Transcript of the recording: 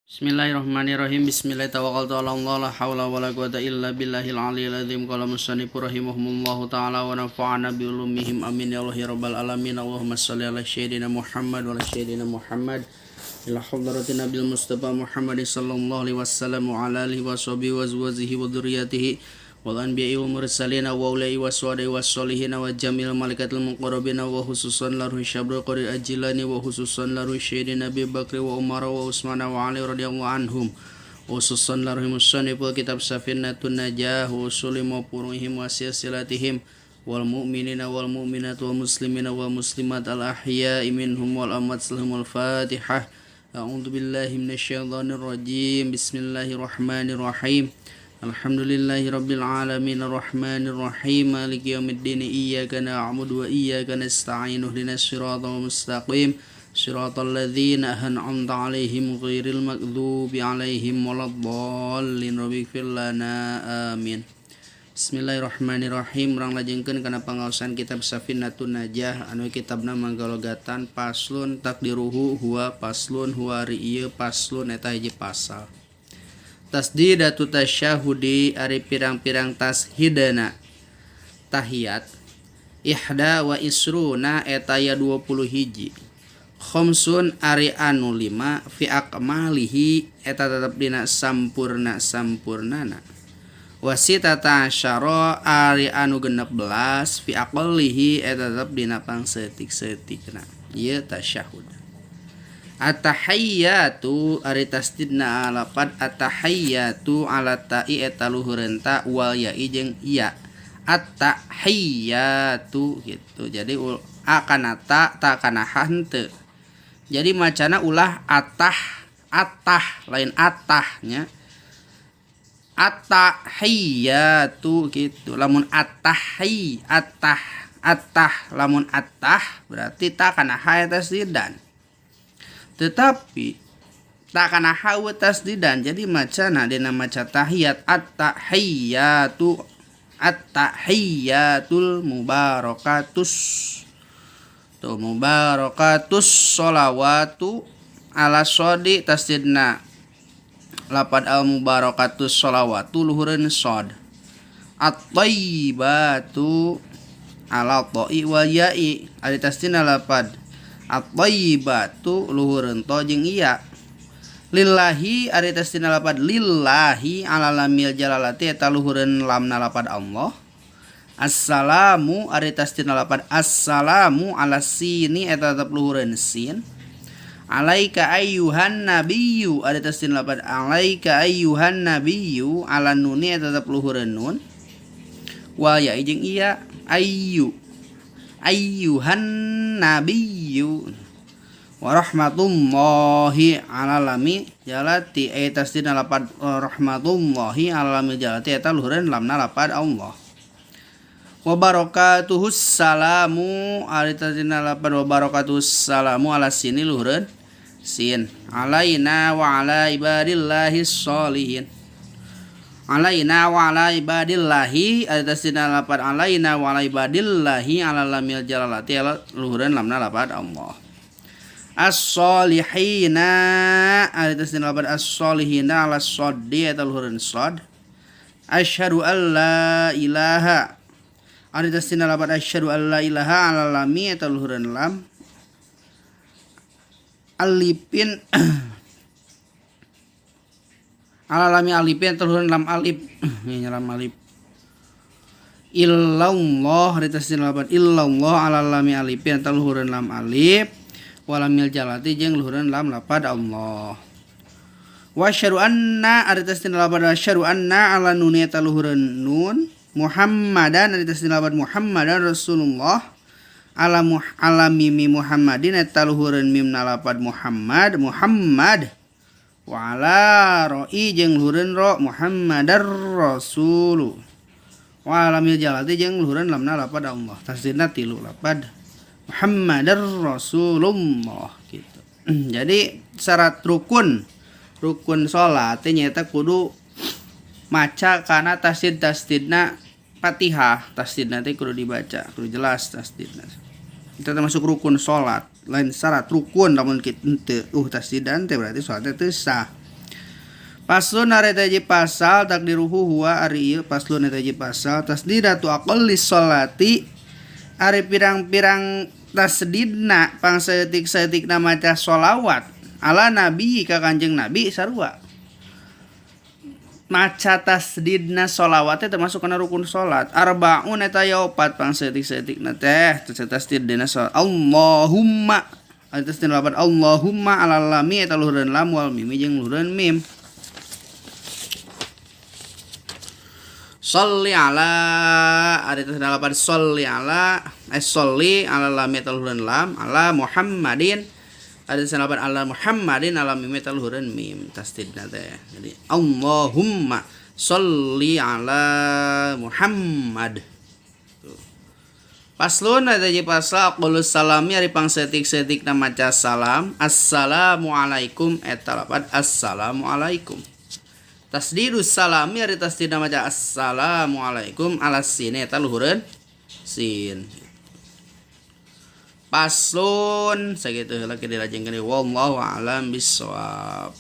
Bismillahirrahmanirrahim. Bismillah tawakkaltu ala Allah, la haula wala quwata illa billahil aliyil azim. Qala musannifu rahimahumullahu ta'ala wa nafa'ana bi ulumihim, amin ya Allah ya rabbal alamin. Allahumma shalli ala sayyidina Muhammad wa ala sayyidina Muhammad, ila hadratin nabil Mustafa Muhammad sallallahu alaihi wasallam, wa ala alihi wa sahbihi wa azwajihi wa dzurriyyatihi wal anbiya'i wal mursalin wa ulai wa suwada'i was solihin wa jamil malaikatil muqarrabin, wa khususan laruhi syabru qadir ajilani, wa khususan laruhi sayyidina Abi Bakri wa Umar wa Utsman wa Ali radhiyallahu anhum, khususan laruhi musanniful kitab Safinatun Najah wa usulim wa furu'ihim wa silsilatihim, wal mu'minina wal mu'minat wal muslimina wal muslimat, al ahya'i minhum wal amwat. Lahumul fatihah. A'udzu billahi minasyaitonir rajim. Bismillahirrahmanirrahim. Alhamdulillahi rabbil alamin, arrahmanir rahim, maliki yaumiddin, iyyaka na'budu wa iyyaka nasta'in, ihdinas siratal mustaqim, siratal ladzina an'amta 'alaihim, ghairil maghdubi 'alaihim waladdallin, rabbighfir lana, amin. Bismillahirrahmanirrahim. Urang lajengkeun kana pangaosan kitab Safinatun Najah, anu kitabna manggologatan. Faslun takdiruhu huwa faslun, huwa ari ieu, faslun eta hiji pasal. Tasdidatu tasyahudi, ari pirang-pirang tashidana tahiyat, ihda wa isruna eta ya 20 hiji, khamsun ari anu 5, fi akmalihi eta tetep dina sampurna sampurnana, wasitata asyara ari anu 16, fi aqallihi eta tetep dina pangsetik-setikna. Ieu tasyahud. Atahiyyatu, ari tasdidna lapad atahiyyatu, ala ta'i eta luhureun ta, wal ya'i jeung iya, at-tahiyyatu gitu. Jadi a kana ta, ta kana ha henteu. Jadi macana ulah atah, atah lain atahnya, at-tahiyyatu gitu. Lamun atahi, atah, atah, lamun atah berarti ta kana ha tasdidan, tetapi ta kana ha tasdidan. Jadi macana dina maca tahiyat at-tahiyyatu, at-tahiyyatul mubarakatus tuh, mubarakatus sholawatu, ala sodi tasdidna lapad al mubarakatus sholawatu luhureun sod, at-thayyibatu ala ta'i wal ya'i, ari tasdidna lapad at-thayyibatu luhureun to jeung iya. Lillahi, ari tasdidna lapad lillahi, ala lamil jalalati eta luhureun lamna lapad Allah. Assalamu, ari tasdidna lapad assalamu, ala sini eta tetep luhureun sin. Alaika ayyuhan nabiyyu, ari tasdidna lapad alaika ayyuhan nabiyyu, ala nuni eta tetep luhureun nun, wal ya jeung iya, ayyu, ayyuhan nabiyyu. Wa rahmatullahi ala lami jalati, ay tasdidna lapad rahmatullahi ala lami jalati eta luhureun lamna lapad Allah. Wa barakatuhus salamu, ari tasdidna lapad wa barakatuhus salamu, ala sini luhureun sin. Alaina wa ala ibadillahis sholihin, alaina wa ala ibadillahi, ari tasdidna lapad alaina wa ala ibadillahi, ala lamil jalalati ala luhureun lamna lapad Allah. As-solihina, ari tasdidna lapad as-solihina, ala soddi eta luhureun sod. Asyhadu alla ilaha, ari tasdidna lapad asyhadu alla ilaha, ala lami eta luhureun lam alipin, ala lami alipin eta luhureun lam alif, ini lam alif. Illallah, ari tasdidna lapad illallah, ala lami alipin eta luhureun lam alif, walamil jalati jeung luhureun lam lapad Allah. Wa asyhadu anna, ari tasdidna lapad asyhadu anna, ala nuni eta luhureun nun. Muhammadan, ari tasdidna lapad Muhammadan Rasulullah, ala muh, ala mimi Muhammadin eta luhureun mimna lapad Muhammad, Muhammad, wa ala ro'i jeung luhureun ro, Muhammadar Rasulu, wa lamil jalati jeung luhureun lamna lapad Allah. Tasdidna tilu lapad Muhammadar Rasulullah gitu. Jadi syarat rukun, rukun salat teh nyaeta kudu maca kana tasdid tasdidna Fatihah. Tasdidna teh kudu dibaca, kudu jelas tasdidna. Itu termasuk rukun salat, lain syarat, rukun. Lamun kita henteu tasdidan teh berarti salatnya teu sah. Paslon ari eta hiji pasal takdiruhu huwa ari ieu paslon eta hiji pasal tasdidatu aqallis sholati ari pirang-pirang tasdidna pangsaeutik-saeutikna maca sholawat ala nabi ka Kanjeng Nabi sarua. Maca tasdidna sholawat teh termasuk kana rukun salat. Arbaun eta aya opat pangsaeutik-saeutikna teh tasdid dina salat. Allahumma eta tasdid lapan Allahumma ala lami eta luhureun lam wal mimi jeung luhureun mim. Sholli ala ari tasdid lapan sholli ala sholli ala lami eta luhureun lam ala Muhammadin ari tasdid lapan ala Muhammadin ala mimi eta luhureun mim tasdidna teh. Jadi Allahumma sholli ala Muhammad. Paslon eta hiji pasal qulus salami ari pangsetik-setikna maca salam assalamualaikum eta lapan assalamualaikum. Tasdidus salami ari tasdidna maca assalamualaikum ala sin eta luhureun sin. Paslon sakitu heula ke dilajengkeun wallahu a'lam bissawab.